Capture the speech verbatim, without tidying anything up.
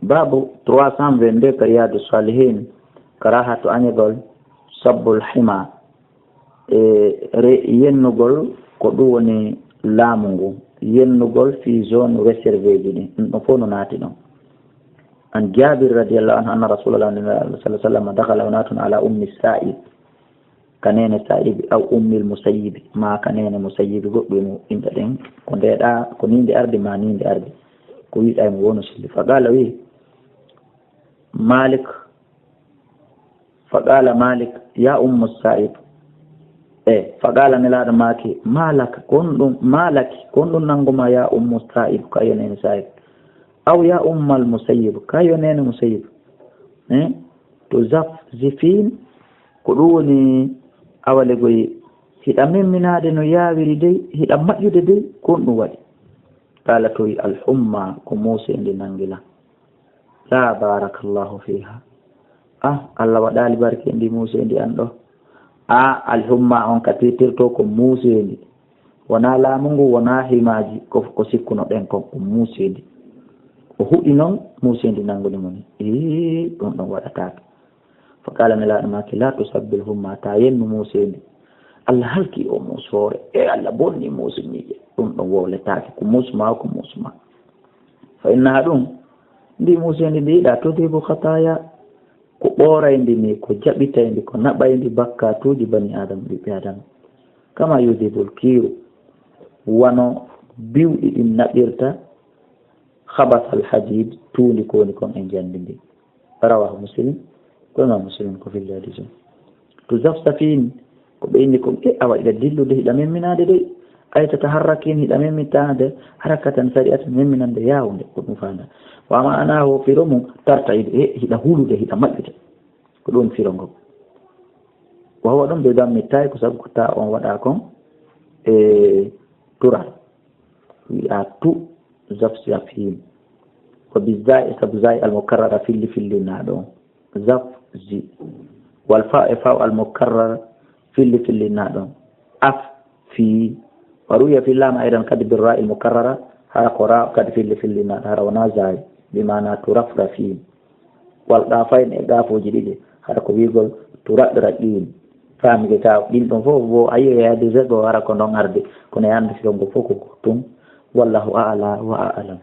Baabu trois cent vingt-deux ka Riyadu Salihin, karahatu añagol sabbul hima, e re-, yennugol ko ɗum woni laamu ngu, yennugol fii zone réservé ji ɗin, ɗum ɗon fof no naati ɗon. An Jabir radiyallahu anhu anna Rasulallah sallallahu alaihi wasallam dakhala wa natun ala ummi sa'ib, ka neene Sa'ibi, aw ummil Musayyibi, maa ka neene Musayyibi, goɗɗum e inɗe ɗen, ko ndeeɗa, ko nii nde ardi, maa nii nde ardi, ko wi'uɗaa e mo wonu silli. Fa qaala, wi Malik, fa qaala Malik, ya ummu Sa'ib, e, fa qaala, Nelaaɗo maaki, ma lak, ko honɗum, ma laki, ko honɗum nanngu maa, ya ummu Sa'ib, ka yo neene Sa'ib, aw ya ummal Musayyib, ka yo neene Musayyib, eh, to zaf zifin, ko ɗum woni awalegoye, hiɗa memminaade no yaawiri dey, hiɗa maƴƴude dey, ko honɗum waɗi? Qaala, to wi, al humma, ko muuseendi nanngi lan. La barakallahu fiha. Ah, Allah waɗaali barke e ndi muuseendi an ɗo. Ah, al humma on ka tiitirtoo ko muuseendi. Wonaa laamu ngu, wonaa himaaji, ko, ko sikkuno ɗen kon, ko muuseendi. O huɗi non, muuseendi nanngude mo ni. Ii, ɗum ɗon waɗataake. Fa qaala, Nelaaɗo maaki, la tusabbil humma, taa yennu muuseendi. Allah halki o muusoore. E Allah bonni muusi miije. Ɗum ɗon wowletaake. Ko muusu maa, ko muusu maa. Fa innaha ɗum, ndi muuseendi ndi yiɗa tudhibu khataya. Ko ɓoorayndi ni, ko jaɓitayndi, ko naɓayndi bakkaatuuji bani Aadama, ɓiɓɓe Aadama. Kama yudhibul kiiru, wano biwɗi ɗin naɓirta khabasal hadid, tuundi ko woni kon e njandi ndi. Rawahu Muslim, ko Imam Muslim ko filli hadis on. To zaf safin, ko ɓe inni kon, e awa hiɗa dillude, hiɗa memminaade dey. Ay tataharrakin, hiɗa memmintaade, harakatan sari'atan, memminande yaawunde, ko ɗum faanda. Wa ma'anahu, firo mum, tarta'idu, e hiɗa hulude, hiɗa maƴƴude. Ko ɗum firo ngon. Wa huwa ɗum bi dammi ta'i, ko sabu ko ta on waɗa kon e tural. Wi'a tu zaf zafin. Wa bi za'i, sabu za'i al mukarrara filli filli na ɗon. Zaf zi. Wal fa e fa al mukarrar filli filli na ɗon. Af fi. Wa ruya fi lam aidan kadi bi ra'il mukarrara. Hara ko ra kadi filli filli na, hara wana za'i. Bi ma'ana turafrafin. Wal qafain e qafooji ɗiɗi. Hara ko wi'ugol turaɗraɗin. Faamike ka ɗin ɗon fof wo ayi e yaade zego hara ko ɗon arde. Kono e anndu firongo fof ko tun. Wallahu a'la wa a'lam.